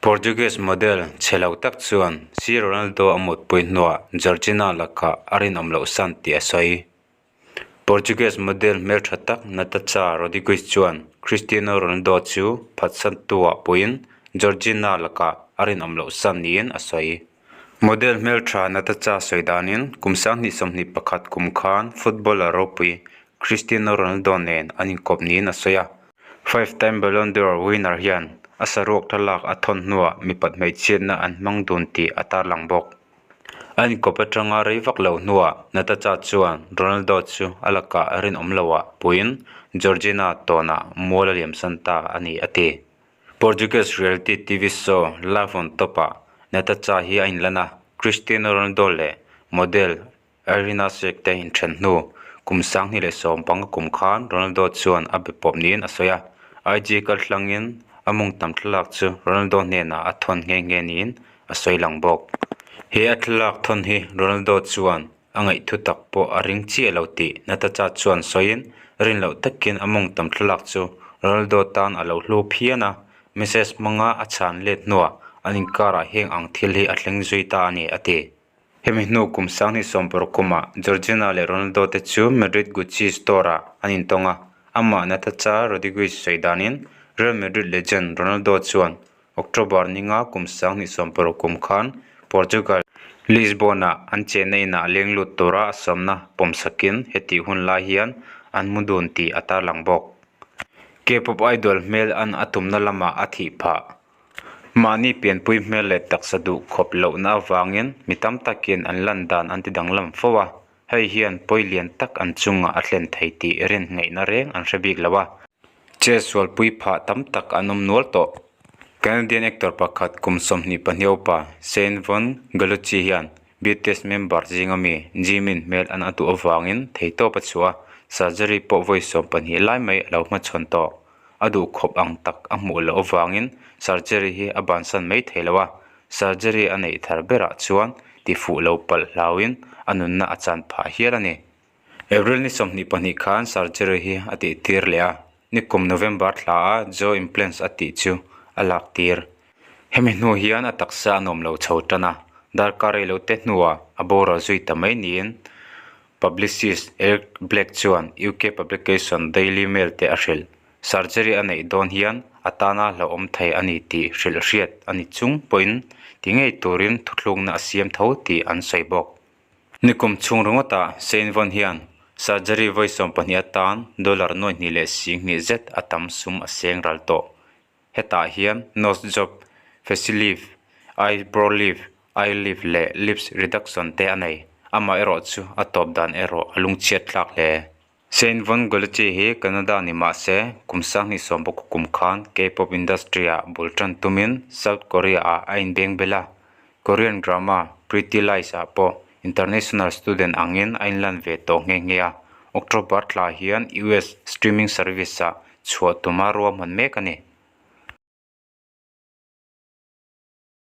Portuguese model chhe lo tak chuan si Ronaldo a mutpui hnuah Georgina lakah a rinawm loh san tih a sawi. Portuguese model hmeltha tak Natacha Rodrigues chuan Cristiano Ronaldo chu phatsantu-ah puiin Georgina lakah a rinawm loh san niin a sawi. Model hmeltha Natacha sawi danin kum 2021 kum khan footballer ropui Cristiano Ronaldo nen an inkawp niin a sawi a. Five-time Ballon d'Or winner hian a saruak thlalak a thawn hnuah mipat hmeichhiatna an hmang dun tih a tarlang bawk. A inkawp atanga rei vak lo hnuah Natacha chuan Ronaldo chu a lakah rinawm loah puiin Georgina tawnah mual a liamsan ta a ni a ti. Portuguese reality TV show Love on Top-ah Natacha hi a inlan a, Cristiano Ronaldo leh model Irina Shayk te inthen hnu kum 2015 kum khan Ronaldo chuan a be pawp niin a sawi a, IG kaltlangin a mung tam thlalak chu Ronaldo hnenah a thawn nghe nghe niin a sawi lang bawk. He a thlalak thawn hi Ronaldo chuan a ngaihthu tak pawh a ring chiah lo tih Natacha chuan sawiin rin loh takin a mung tam thlalak chu Ronaldo tan a lo hlu phian a, message hmanga a chhan let hnuah an inkarah heng ang thil hi a thleng zui ta a ni a ti. Hemi hnu kum 2016 kumah Georgina leh Ronaldo te chu Madrid Gucci store-ah an intawng a, amah Natacha Rodriguez sawi danin Real Madrid legend Ronaldo chuan October ninga kum 2016 kum khan Portugal, Lisbon-ah an chenna inah leng lut tura a sawmna pawmsakin hetih hun lai hian an mu dun tih a tarlang bawk. K-pop idol hmel an a tumna lamah a thih phah. Mahni pianpui hmel leh taksa duh khawp lohna avangin mi tam takin an lan dan an ti danglam fo a, hei hian pawi lian tak an chungah a thlen thei tih rin ngaihna reng an hre bik lo a. Che sualpui phah tam tak an awm nual tawh. Canadian actor pakhat kum 22 upa Shane Von Gallucci hian BTS member zinga mi Jimin hmel an a duh avangin theihtawp a chhuah a, surgery pawh vawi 12 lai mai a lo hmachhawn tawh. A duh khawp ang tak a hmuh loh avangin surgery hi a bansan mai thei lo a, surgery a neih thar berah chuan tifuh lo palh hlauhin a nunna a chan phah hial a ni. April ni 22 khan surgery hi a tih tir leh a, nikum November thla a jaw implants a tih chu a lak tir. Hemi hnu hian a taksa a nuam lo chho tan a, darkar rei lo te hnuah a boral zui ta mai niin Publicist Eric Black chuan UK publication Daily Mail te a hrilh. Surgery a neih dawn hian a tana hlauhawm thei a ni tih hrilh hriat a ni chung pawhin ti ngei turin thuthlukna a siam tho tih an sawi bawk. Nikum chhung ringawtah Shane Vaughan hian surgery vawi 12 atan dollar nuai hnih leh 20 zet a tam sum a seng ral tawh. Hetah hian nose job, facelift, eyebrow lift, eye lift leh lips reduction te a nei. Amaherawh chu a tawp dan erawh a lungchhiat thlak hle. Shane Von Golucci hi Canada ni mah se, kum 2019 kum khan K-pop industry ah bul tan tumin South Korea ah a inbeng bel a. Korean drama Pretty Lies ah pawh international student angin a inlan ve tawh nghe nghe a. October thla hian US streaming service ah chhuah tuma ruahman mek a ni.